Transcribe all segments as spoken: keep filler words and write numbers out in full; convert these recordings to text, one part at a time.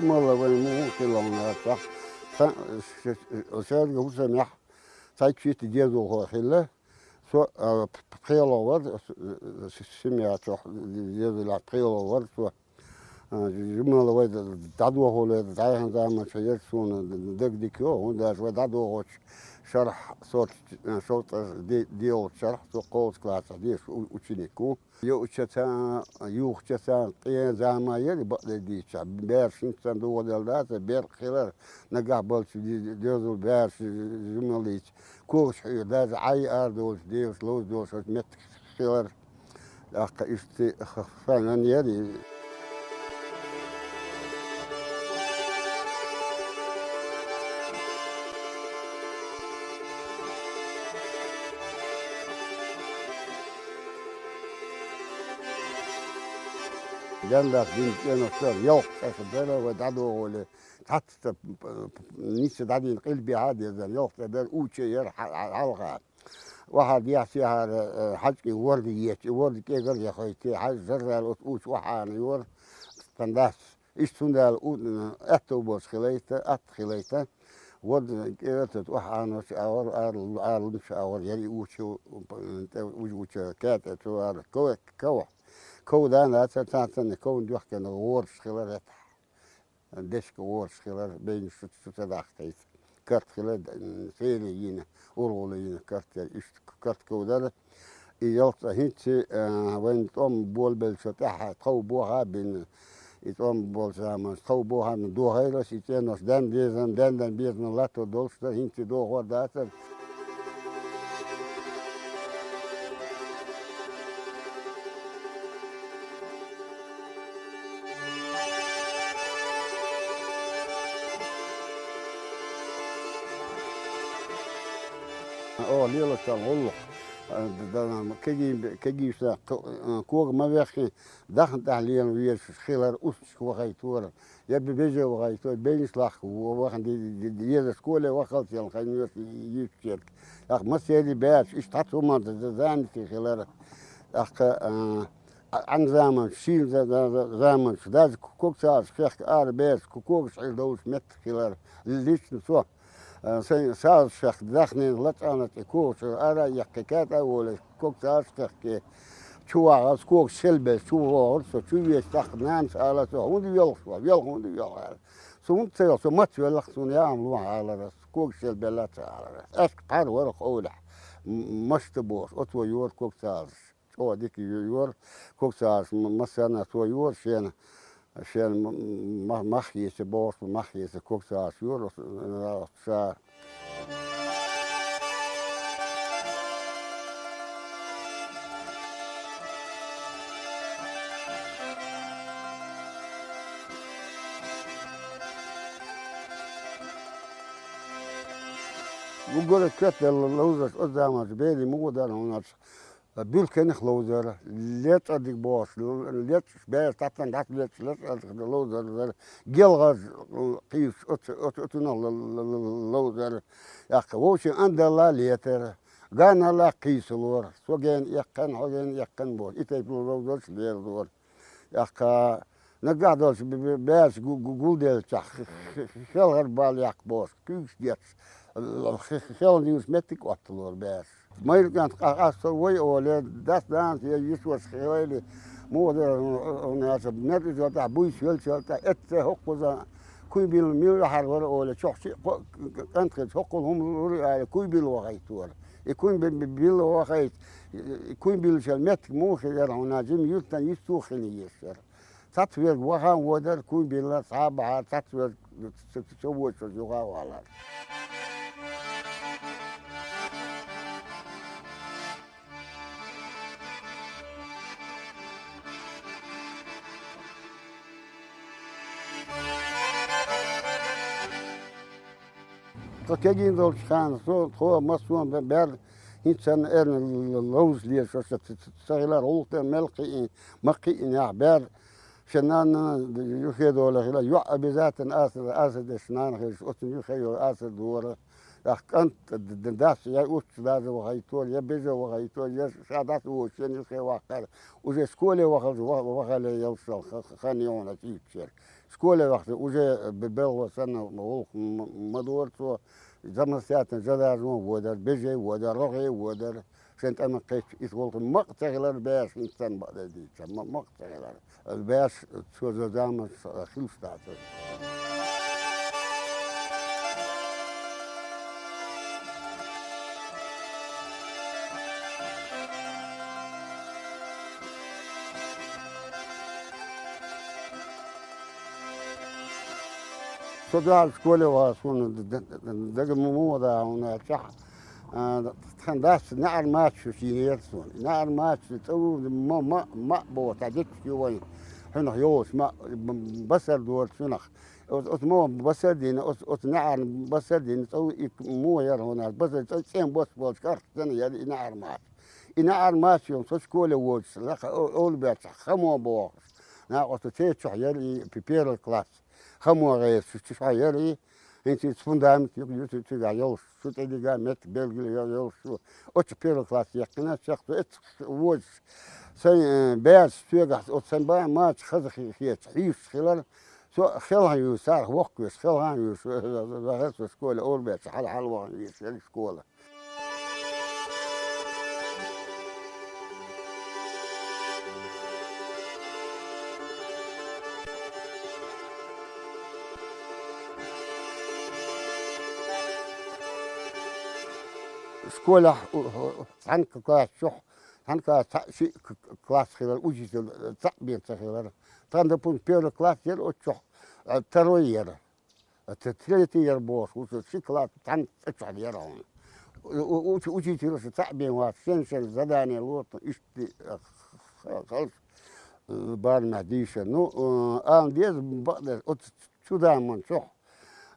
Мала вайн мугӀу хилална цхьа, цхьа, ш-, ш-, шерга хӀусамехь цхьа чуьйта дезалхо хилла. Со, а, п-, п-, пхело вар, с-, с-, семья чохь дезалехь пхело вар со. А, жимала вай д-, дӀадохула, дӀайхан заманчохь яра суна д-, дагадика йо, хӀунда аьлча вай дӀадохучу шарахь, со, а, шовзткъа де-, дехучу шарахь, со кхоалгӀачу классехь деша у-, ученик ву. Йоучуьнца, юхучуьнца тӀе зама яра бакъдерг дийцича, баьрша хӀинца санна духадала дацара, беркъа хилар, нагахь болчу де-, дезал баьрша жималлица когаш хьуьйра, даже Ӏай ара долуш, деваш, ловза долуш оцу меттигаш хилар. ТӀаккха иштта х-, х-, хан яра. Ганнах дина цӀенош дара, ялх цӀе дара, вай дӀадохули, цхьацца п-, п-, п-, ницца дӀадийна къилбехьа а дезара, ялх цӀе дара, уча яра хьа-, хьа-, хьалха. Охьа дехьа-сехьара, э, хьаьжкӀийн ворда еча, и ворда кӀегар яхайта, хьаьжа жаррал оцу уча охьа ана йора, тхан дас. Иштта цундела у-, аьтту болуш хилайта, атта хилайта, ворда кӀегар тата охьа аночу агӀор, ара, ара лунчу агӀор яра и уча, тӀе уж уча каьтӀе цу ара ков-, ков. Ков дан дацара, цхьацца ковна дуьхкина гӀораш хилар хӀетахь. Дешка гӀораш хилар, бейнаш шу, шу ца дахкийта. Карт хилар, м, сели йина, ургӀула йина карт яра, иштта карт ков дара. И ялх цӀе хӀинца, а, вайн тӀом болабеллачул тӀаьхьа тхов боха а бина, и тӀом болчу заманаш тхов боха а бина, дохийла аса и цӀенош, дан безам, дан, дан безам латто долуш дара, хӀинца дохор дацара. Оха лелаш долу гӀуллакх, а, д-, д-, кегий-, кегийша к-, а, кога ма веххи, дахна тӀехь лела везаш хилар, усташка вахайтора, я бе-, беже вахайтора, бейнаш лахка в-, вахана ди-, ди-, ди-, еза школе вахалц ян хайн веза юьйцучерг. ТӀаккха массерий баьраш, иштта хьаца хӀуманца д-, д-, занятие хилар. ТӀаккха, а, Ӏан заманаш, шийна за-, за-, за-, заманаш, даже к-, ког цалаш хехка ара баьраш, к-, когаш хьийла долуш меттиг хилар. Лично со, а, сайн сазашех дахнийна лачкъана тӀе когаш ара а яьккхи, каьтӀа а волуш, ког цалаш хехке, чу вагӀалц когаш шелбелла, чу вогӀура со, чу веача тӀаккха нанас ала со: «ХӀунда велха со? Велха хӀунда велха?» — аьлла. Со хӀунда ца велха? Со маца веллакх, суна яам лохьа алара, когаш шелбелла ца алара. Аьшка пхьар вара къовлехь, м-, машта бохуш, оцо йора ког цалаш. ЧӀогӀа дика ю-, йора, ког цалаш м-, массарна цо йора шена, шена м-, м-, ма-, мах еца бохуш, мах еца ког цалаш йора, ша. Уггар а коьртделла ловзарш оцу заманчу берийн муха дара хьуна аьлча, Буьлканах ловзара, лечкъа дика бохуш, лечкъаш баьраш, таттан дӀаса лечкъаш, лечкъа ловзара дара, гелгӀаз кхийсуш, оцу, оцу, оцунах л-, л-, л-, ловзара. ТӀаккха вовшийн андалла летара, ганалла кхийсалора, со гена эккхана, хьо гена эккхана бохуш, и тайпа ловзарш леладора. ТӀаккха наггахь долчу б-, б-, баьрша гу-, гу-, гулделлачохь х-, х-, х-, хелхар бал яккха бохуш, куьйгаш детташ, х-, х-, хелхана юьртахь меттиг отталора баьрша. Майра кӀант къа-, къасто вай оле, дас-нанас я йиш-ваша хилайли, муха дара хӀуна аьлча, мер иза тӀехь буьйса велчал тӀехь, эццехь хӀокхуза куй билла мила ваьхьар вара оле, чохь шиъ кхо-, кӀант хилча, хӀокхул хӀума лур ю аьлла, куй билла вахайта вара. И куй би-, би-, билла вахайта, и куй биллачал меттиг муха хир яра хьуна, жима юьртан йистух хила езаш яра. Цац верг вахан водар, куй билла, цхьа а бахьара, цац верг ца, ца, ца вочуш юха а валар. Тхо кегийна долчу хенахь, со, тхо, массо а бе-, бер, хӀинца санна эрна л-, л-, ловза лезаш, ца, ца, ца хилар, гӀуллакх тӀе мел кхиъна, ма кхиъна, яхь, бер, шен нанна юххе долу хила, йоӀ обязательно асар, асар деш нана хилча, оцунна юххе йолу асар дора. ТӀаккха кӀант д-, д-, дас я уьттаза вахайтора, я бежа вахайтора, я ша дас вочу, я юххе ваккхара. Уже школе вахалча, ва-, вахале ялсал ха-, ха-, хан йогӀун аса юьйцучерг. Школе вахта уже бе-, белгало санна гӀулакх м-, ма дора цо, самостоятельно жа даржо водар, бежей водар, рогӀе водар, шен тӀама кхечча, ис гӀулакх ма-кх ца хилар баьш, хӀинца санна бакъдерг дийцича, ма-, ма-кх ца хилар. Баьш цо зо заманца хилаш дац. Со дуьхьал школе ваха суна д-, д-, д-, дага ма, ма вада хьуна аьлча, а, тхан дас наӀар мачо шийна яра суна. НаӀар мачо цӀа ву ма, ма, ма боху, цхьа дечиг ю вайн, хьуьнах йолуш ма, б-, басар дора цуьнах. Оц-, оцу мо басар дина, оц-, оцу наӀарна басар дина, цӀа ву и мо яра хьуна, басар цӀа цӀен бос болчу карх цӀена яра и наӀар мачо. И наӀар мачо йолу со школе воцуш, лакха о-, олу баьччахь, хамо бохуш. Накъоста церан чохь яра и пе-, первый класс. Хамо гӀераш чохь яра и, хӀинца иза фундамент ю, ю цигахь йолуш, шу тӀедига меттиг белгала йо-, йолуш шу. Оцу первый класс яьккхина, чекх цу эццахь возуш. Сайн, э, баьрса соьгахь оцу сайн бан мача хаза хи-, хеташ, хьийзаш хилар. Со хелхана юьйсу, царах воккхавеш, хелхана юьйсу, вахара со школе олу баьчча, хьала, хьала вахана везаш яра школа. Школехь у, у, цхьана класс чохь, цхьана класс цхьаъ, шиъ к-, к-, класс хилар, учитель цхьаъ бен ца хилар. Тхан, допустим, первый класс яра оцу чохь, а, второй яра. Ца третий яра бохуш, ву со ши класс цхьана цӀа чохь яра хьуна. У-, у-, уч-, учителаша цхьаъ бен вац, шен-шен задание лоцу, иштта, а, х-, халш, э, барамехь дийша. Ну, э, ала деза, бакъдерг, оцу чу заман чохь,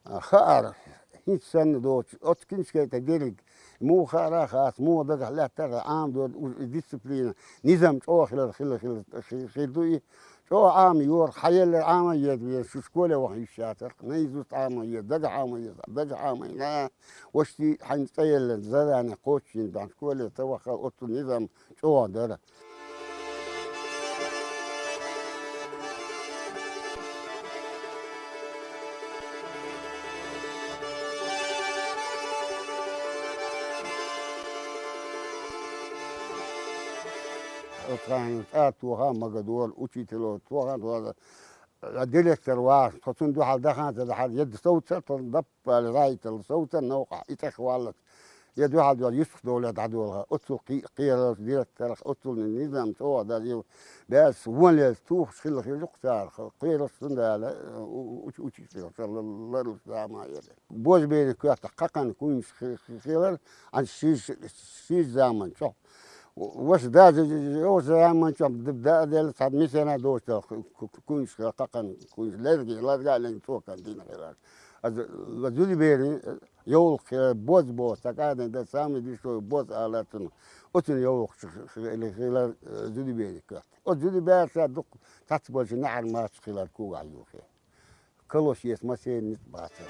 а, хаьара, хӀинца санна доцуш, оцу киншкей тӀе дерриг, муха хаьара а хац, муха дагахь лаьттара а, Ӏамадо уж и дисциплина, низам чӀогӀа хилар, хила, хила, хи-, хир ду и. ЧӀогӀа Ӏама йора, хьаеллера Ӏама а еза веза, шу школе ваха йиш яцара, наизусть Ӏама еза, дагахь Ӏама еза, дагахь Ӏама йина, вашти хьайн цӀа елла задание кхочушйина бахьана школе ца ваххал, оцу низам чӀогӀа дара. Оцу хенахь цӀа тоха а магадора, учитело тоха а тоха. Директор ваха, тхо цунна дуьхьал даха а ца дахьара, я совцара тхо, даппала зайтал совцара новкъахь, и тӀехваллалц. Я дуьхьал доьлла, юьстах довла дӀадолха. Оццул кхи-, кхералц директорах, оццул низам чӀогӀа дара, и баьрса вон лелца тухуш хилла хир ду-кх цара, кхералц цунна дала, у-, у-, уч-, учитель ларлуш зама а яра. Бозберийн коьртах кхакхана куьйнаш хи-, хи-, хилар, ан шиш-, шиш заман чохь. Ваша даже йовза заман чохь д-, да а делла, цхьа мисена доцу ку-, ку-, куьйнаш хилар, кхакхана куьйнаш, лезги, лазга а ленга цо кандийна хилар. Аса ла зудаберийн йовлакх хилар, боз боху, цхьа кӀадина дан самый дешевый боз алар цунах. Оцунна йовлакхаш хи-, хи-, хилар, э, зудаберийн коьрта. Оцу зудаберша дукха цхьацболчу наӀар мача хилар когахь юххе. Калош еза масенна ницкъ бацара.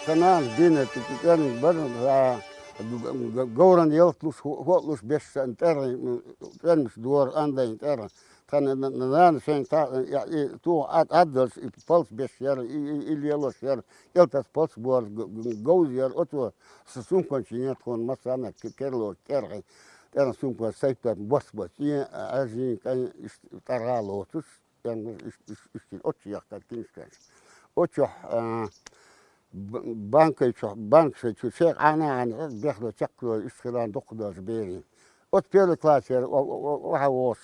Сан нана дина т-, т-, тӀерниг бара, а, г-, г-, говран ялта луш, хӀо-, хӀоалуш беш сан тӀергӀин, м, тӀернаш дора, андайн тӀергӀин. Тхан н-, н-, нана шайн та-, я, и, туха Ӏад-, Ӏаддалш, и палс беш яра, и, и, и лелош яра, кӀелтас палс бора, г-, г-, говза яра, оцо с-, сумканчийна тхуна массарна к-, керло тӀерхье, тӀеран сумкаш сайппар бос бац, и, Ӏаьржийн кӀайн иш тӀаргӀа лоцуш, тӀеран иш, иш, иш, иш, оццу яхкар киншкаш. Оццохь, а, б-, банкай чу, банкашай чу шех Ӏана-Ӏана бехло чекхдо, иштта хиларна дукхадолчу берийн. Оцу первый классера о-, о-, о-, охьа волуш,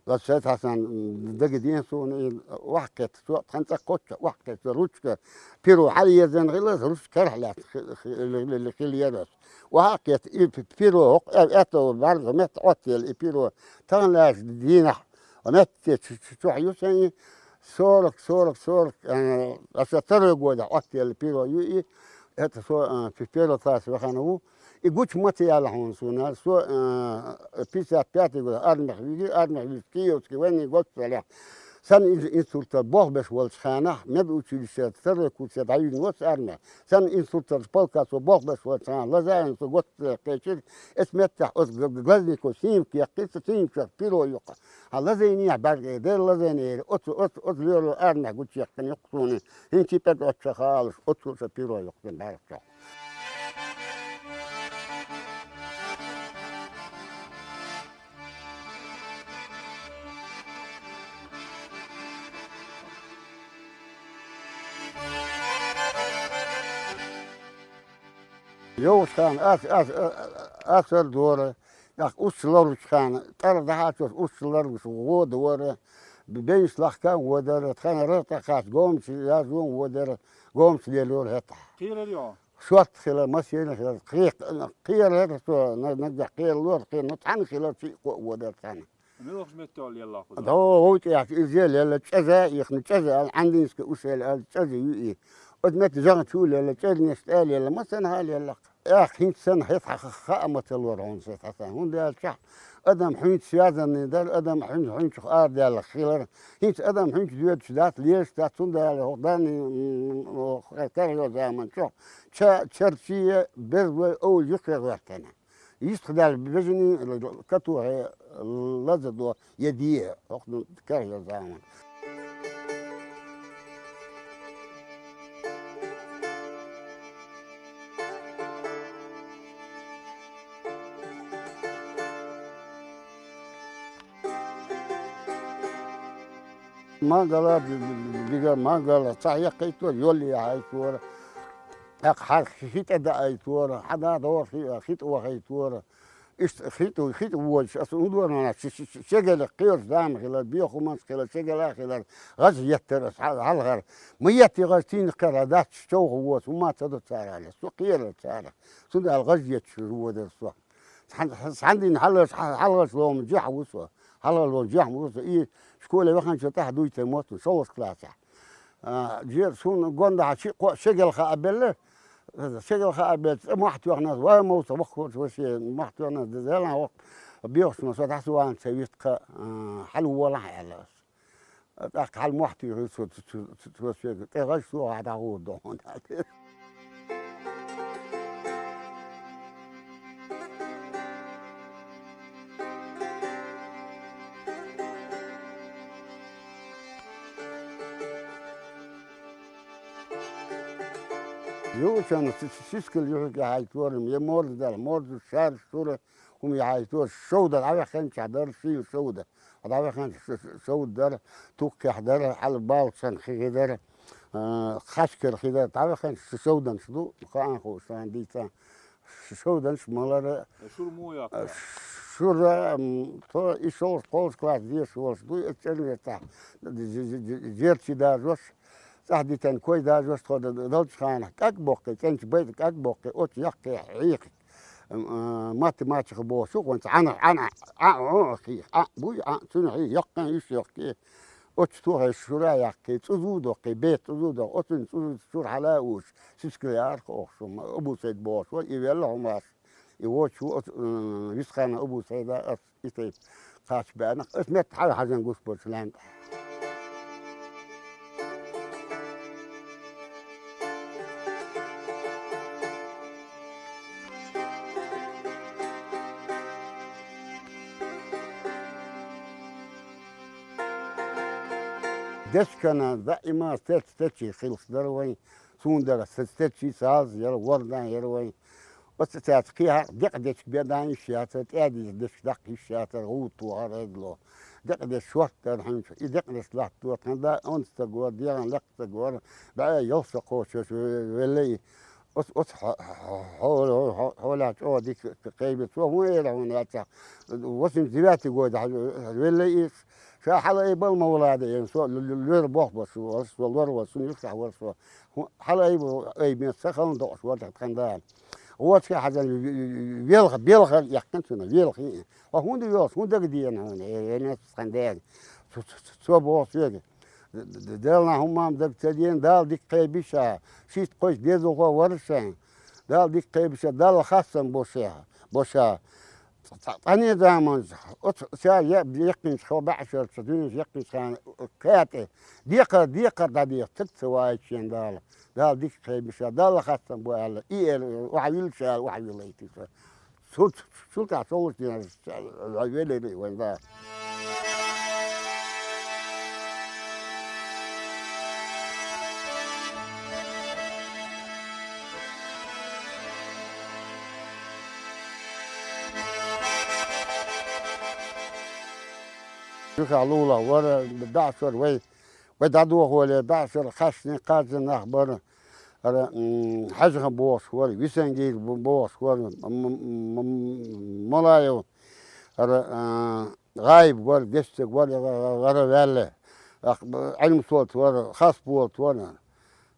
Лача Сайд-Хьасан дага ден суна, и охьакхетта, цо тхан цӀа кхоччу, охьакхетта, ручка, перо хьала езна хилла, ручка карахь лаьцна хи-, хи-, хи-, хи-, хилла яра ас. Охьакхетта, и п-, перо хӀокху, э, аьтто бӀаьрга метта Ӏоттаелла, и перо тахана лаьцна дийнахь, метте чу-, чу-, чохь ю сайн, сорок, сорок, сорок, э, аша второй годехь Ӏоттаелла перо ю и, это со, э, пе-, первый класс вахана ву. И гучу ма ца яьлла хьуна суна, со, э, пятьдесят пятый год армех вигира, армех вигира Киевский военный госпиталехь. Санна ин-, инструктор болх беш волчу хенахь, медучилищера второй курсе дӀавигна ву со армехь. Санна инструктор полка со болх беш волчу хенахь, лазарен со готта кхечира, эцу меттехь оцу г-, г-, Глазников снимок яьккхира, со снимоках перо юккъе. Хьан лазайнехь бӀаьргех дерриг лазайна эр, оцу, оцу, оцу лоьро армехь гучуяьккхина юккъе суна. ХӀинца и пӀелг оццу хаа алуш, оццул сан перо юккъе бӀаьргех чохь. Йовхаш хана ас, ас, ас ар дора, тӀаккха уьш ларлучу хана, тӀара дахьачуьра уьш ларлуш гӀо дора, бейнаш лахка а гӀо дара, тхайна рагӀ тӀекхача гомаш яжон гӀо дара, гомаш лелора хӀетахь. Кхерар йо? Шорта хилар, масийна хилар, кхе-, кхерар со, на-, наггахь кхералора, кхе-, ну, цхьаьна хилар, шиъ-кхоъ гӀо дара цхьаьна. Муьлхачу метте лелла кхуза? ДогӀу вовчӀехь иза лелла, чӀеза а ихна, чӀеза аьлла, Ӏандинска ушел аьлла, чӀеза ю и. Оцу метте жагӀна чу лелла, чӀернеш тӀе а лелла, масанхьа а лелла. Эх, хӀинца санна хӀетахь ха-, хаа ма ца лора хьуна сан, хьасан, хӀунда аьлча адам хьуьнца связанный дара, адам хьуьн-, хьуьнчух арадаьлла хилар. ХӀинца адам хьуьнца доьдуш дац, лелаш дац, цундела хӀокху данный, м, м, карахь йолу заман чохь ча-, чарчий, берзой овла юххе гӀоьртина. Йистхуьлда бежанийн катохе лазадо я де, хӀокху карахь йолу заман. Мангала, бигар мангала, цхьа яккхийтора, йолле яхьийтора, тӀаккха хьан хи тӀе даийтора, хьан да догӀур хи, хи тӀе вахийтора. Иштта хи тӀе, хи тӀе водуш, аса хӀун дора ван, ш-, ш-, ш-, шегала кхераш дама хилар, бехуманаш хилар, шегала хилар, гӀаж еттара аса хьал-, хьалхара. Ма етти гӀаж тийна кхера дац, човха воцу, хӀумма ца до цара аьлла. Со кхерара цара. Цундела гӀаж етташ воьдара со. Цхьан-, цхьана дийнахь хьалхарчу, хьалхарчу ломан жехь ву со. Хьалхарчу ломан жехь ву со. И школе ваханчу тӀаьхьа дуй тайма мотту, шолгӀачу классехь. А, жер суна гондахьа ши-кхо шегала хаа белла. Шегала хаа белла, цӀа мохь тоьхна, вай мовса воккхачу ваше мохь тоьхна, Делан воккха бехаш ма со дӀасавана ца витта, а, хьала волахь аьлла ас. ТӀаккха хьала мохь туьйхира цо, цо, цо, цо, цо соьга, тӀе гӀаж сохьа дӀагӀур ду хьуна аьлла. Юучанна си-, си-, сискал юьхьиг яхьийтора, я морза дара, морза шаьрша шура хӀума яхьийтора, шовда дӀаваьххинчохь дара, шийла шовда. ДӀаваьххинчохь ш-, ш-, шовда дара, туккехь дара, хьала балгӀа санна хи, хи дара, а, хачкара хи дара. ДӀаваьххинчохь ш-, шовданаш ду, хаан хууш сан дийца. Ш-, шовданаш малара. Э, шура муха йоккху? Э, шура, м, тхо и шолгӀа, кхоалгӀа класс дезаш волуш ду, и цӀерметтахь, з-, з-, з-, зерчий дажош, цӀахь дитина кой дажош тхо д-, д-, долчу ханахь кӀаг боккхий, кӀентий байда кӀаг боккхий, оцу яккхий хьехий. М, а, матта мачаха бохуш ву, вайн цхьана, Ӏана, Ӏа, Ӏа, Ӏа, хьехий, Ӏа, буй, Ӏа, цуьнан хьехий, яккхий, уьш яккхий. Оцу тохе шура яккхий, цӀузу доккхий, бех цӀузу доккхий, оцунна цӀузу шура хьала а уьш, сискал яра оха шу, ма, Абу Сайд бохуш вара, и велла хӀумаш. И вочу, оцу, м, Висхана Абу Сайда ас и тайпа кхача баьнах, ас метта хьала хьажан гуш болчу лаьнта. Дешкана даима стеч-, стечий хилхаш дара вайн, суна дара, ст-, стечий саз яра, вордан яра вайн. Оцу цаьрца кхехьа декъа дечка бедан йиш яцара, тӀаьдийца дечка даккха йиш яцара, гӀуда тохара эзло. Декъа дечка шорта дара хьуьнчу, и декъа дечка латто, тхан да онда стаг вара, дегӀан лекха стаг вара, бӀе ялх со кхочуш ве-, велла и. Оц-, оцу хьо-, хьо-, хьо-, хьо-, хьолехь чӀогӀа дика кхайбира. Цо хӀун эра хьуна аьлча, восемьдесят девятый годехь велла и, ша хьала айбал Мовлада, со лу-, лу-, луьра болх беш вара, со лор вара, цунна юьххьехь вара со. ХӀу-, хьала айбал, айбина ца хална докъуш вара тхан да. Вочке хьажан велха, белха яьккхина цунна, велха. Хьо хӀунда йолуш, хӀун дага деана хьуна, э, э, тхан дага? Цо, цо, цо, цо боху соьга. Д-, д-, д-, Делан хӀумма-м дага ца деана, Дала дика кхайбина ша, шийтта кхойтта дезалхо вара ша. Дала дика кхайбина ша, Далла хастам бо ша, бо ша. Цхьа къане заманчохь, оцу цара я-, яккхинчу хьо баьӀашарца дуьйна яккхинчу хьан кхетӀе, декхар, декхар дӀадеха, стаг ца ваьйча шен Дала. Дала дика кхайбиша, Далла хастам бу аьлла, и эр, охьавилла ша аьлла, охьавиллийтира. Цу, цу, цул тӀаьхьа шолгӀачу дийнахь велира вайн Дала. Юха лулахь вара, баьӀсар вай, вай дӀадохоле, баьӀсар хасне кхаччалц нах бара. Ара, м, Хьаьжа-хан бохуш вара, Висангир бо-, бохуш вара, м-, м-, м-, Малаев, ара, а, ГӀайба вара, дестаг вара, гӀара ваьлла. ТӀаккха Ӏилма-Султан вара, Хасболат вара.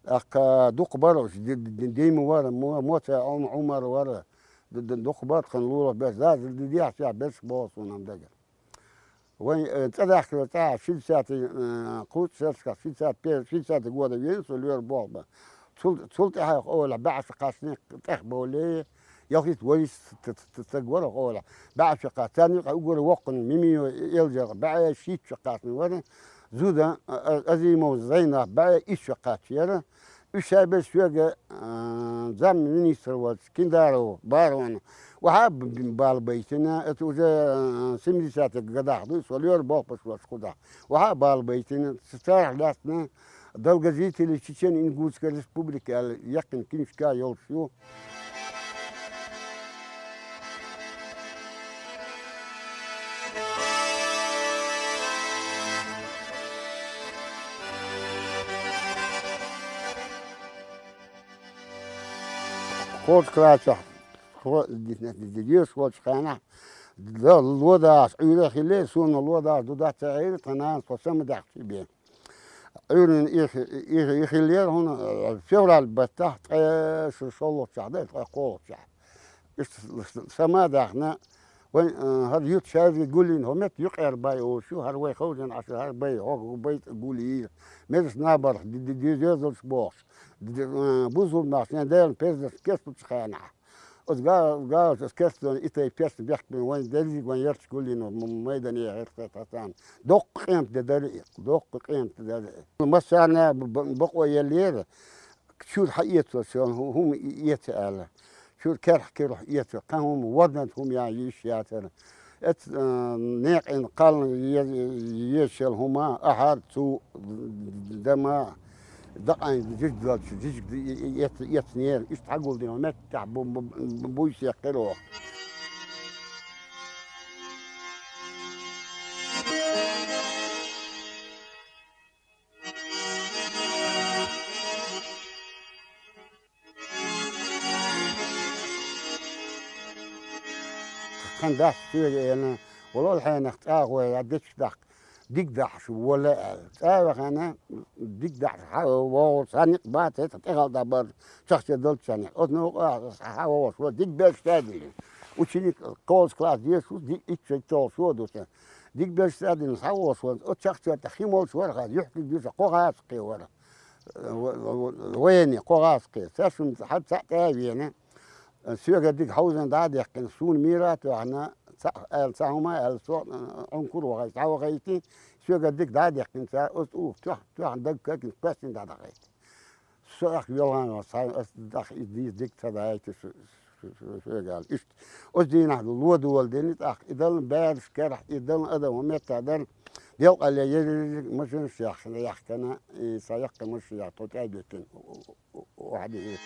ТӀаккха дукха бара уьш, ди-, ди-, Дима вара, Мо-, Моцай Ӏум-, Ӏумар вара. Ди-, ди-, дукха бара тхан лулахь беш, да, ди-, ди-, дехьа-сехьа берш боху суна дага. Вайн, э, цӀа даьхкира цӀа шестьдесят, э, кхузткъа шерашкахь, шестьдесят пять, шестьдесят года вен со лоьра болх бан. Цул, цул тӀаьхьа олахь баьӀаша кхаьчна тӀехбовле, ялхитта вайс т-, т-, т-, стаг вара олахь. БаьӀаша кхаьчна, царна юкъахь уггар воккхана Мимиев Эльжар, баьӀе шийтта шо кхаьчна вара, зуда, а, а, Азимов Зайнап, баьӀе итт шо кхаьчна яра. Уьш шайберш соьга, а, замминистр волчу Киндаров Барона, охьа а б-, б-, бала байтина, это уже, а, семидесятых годах ду, со лоьра болх беш волчу кхузахь. Охьа а бала байтина, ц-, царах лаьцна Долгожители Чечено-Ингушской Республики аьлла, яьккхина книжка йолуш ю. Кхочу классехь, хо-, ди-, ди-, ди-, дешаш волчу хенахь, да, лодагӀаш Ӏуьйре а хилла, суна лодагӀаш ду дац ца Ӏийра, тхан нана тхо самадаьхча бен. Ӏуьйранна и хи-, и хи-, и хиллера хӀуна, э, февраль баттахь, ткъе шу-, шолгӀачохь дай, ткъе кхоалгӀачохь. Иштта с-, с-, сама а даьхна, вайн, э, хӀара юьрташ шаьрга гулйина хӀо метта юкъера бай олуш ю, хӀара вай ховзина Ӏаш, хӀара бай, хӀокху бай тӀе гулйийра. Мезаш набарх ди-, ди-, ди-, дезалш бохуш. Ди-, ди-, э, бусулба нах шайн Делан пезарш кечлучу хенахь. Оцу га-, галаца оцу кестонан и тайпа пешна бехкбина вайн дерриг вайн ярташ гулйина м-, майдане хӀерта тасана. Доккха къемат де дара и, доккха къемат де дара и. Массарна б-, б-, бакъо еллера, чуьра хьаэцо шен хӀу-, хӀума и-, эца аьлла. Чуьра керх кирхь эца, кхин хӀума вардант хӀума ян йиш яцара. Эц, а, некъина кхална е-, езачу хӀума, ахьар цу дама, дакъайн жижиг доцуш, жижиг д-, и-, и-, эц-, эцнера. Иштта хьагулдина меттехь бу-, бу-, бу-, буйсехь кхира оха. Тхан дас соьга элира, валол хьенах цӀа гӀой, я дечу даккха, диг дахьаш вола аьлла. ЦӀа а вахана, диг дахьаш хьа вогӀур, сан никъ бац, хӀета тӀехьал дӀа бар, чахча долчу сан никъ. Оцу новкъа хьа вогӀуш вара, диг берш тӀе а диллина. Ученик кхоллас класс дешаш ву, ди-, итт шо, итт шо ду сан. Диг берш тӀе а диллина, схьавогӀуш вара. Оцу чахча тӀе хи молуш вара хаза, юьхкиг дуьйцу, кхо гӀазкхи вара. Военный, кхо гӀазкхи. Цаьршимма хьан цхьаъ тӀе а веана, соьга диг хьовзина дӀа а даьккхина, суна мийра а тоьхна, цхьаъ аьлла, цхьа хӀума а аьлла, со Ӏункур вахайта, схьа вахайти, соьга диг дӀа а даьккхина, цара оцу тӀух тоьхна, тоьхна даг кагина, кхоьссина дӀа дахайта. Со ахь велхана, сан ас даха и дийца диг ца даийти шу-, шу-, шу-, шуьга аьлла. Иштта, оцу дийнахь ло доладелира, тӀаккха и далла бераш карахь, и далла адам хӀун метта дара, делкъале еза машинаш яхкана, яхкана, и сан яккхий машина яхка, тхо тӀе а беттина. Охьадиъира.